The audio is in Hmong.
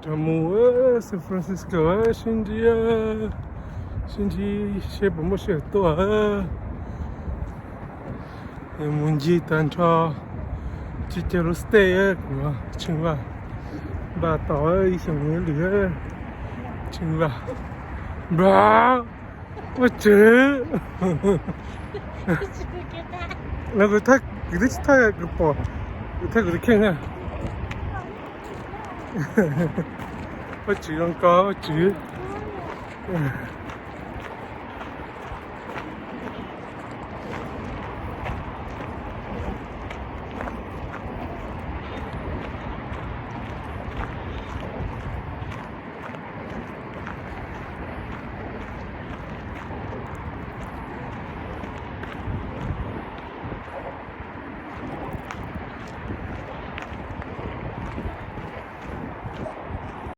Rov mus San Francisco sib ntsib, sib ntsib seb puas muaj sij hawm tuaj. Mus ncig tag nrho, tsis cog lub stage, kuv tshee Vaj, Vaj tos ib xyoos lwm, tshee Vaj, Vaj, Vaj Tswv. Los kuv, kuv twb tsis thaij, kuv pom, kuv thaij kuv tus kheej na. Vaj Tswv zoo ko, Vaj Tswv.